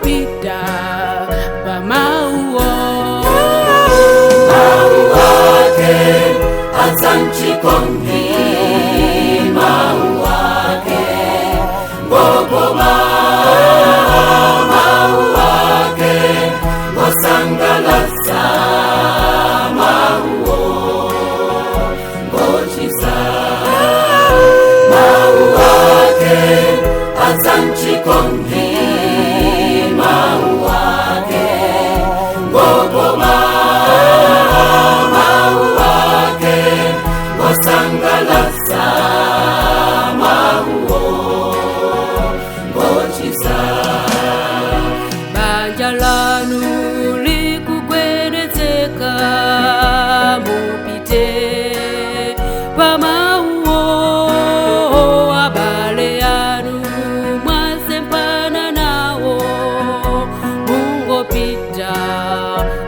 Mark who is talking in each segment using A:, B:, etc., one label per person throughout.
A: Mungopita pamauo.
B: Mauake atsanchikondi, mauake ngokoma, mauake ngosangalasa, mauo ngochisa, mauake atsanchikondi, mauake ngokoma, mauake ngosangalasa, mauo ngochisa.
A: Banja lanu likugwedezeka, mupite pamauo. Abale anu mwasempana nawo, mungopita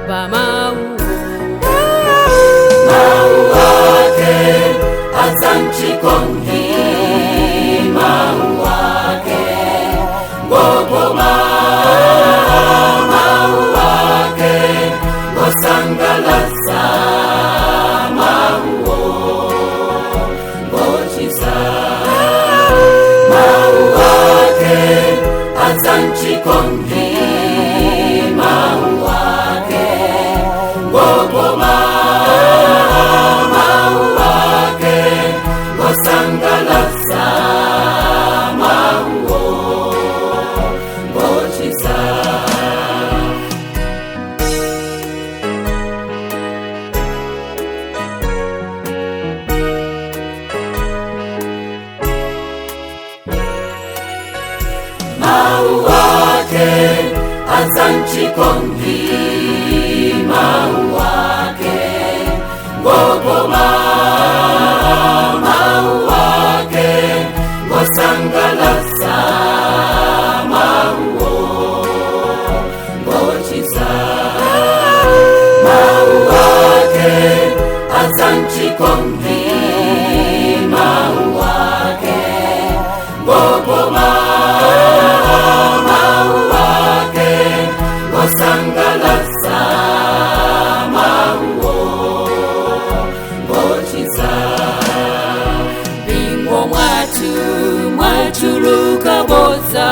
A: pamauo.
B: Mauake atsanchikondi, mauake ngokoma, mauake ngosangalasa, mauo ngochisa, mauake atsanchikondi, mauake ngokoma, mauake ngosangalasa, mauo ngochisa. Mauake atsanchikondi, mauake ngokoma, mauake ngosangalasa, mauo ngochisa, mauake atsanchikondi, mauake ngokoma, mauake ngosangalasa, mauo ngochisa.
A: Mpingo mwatu mwachuluka boza.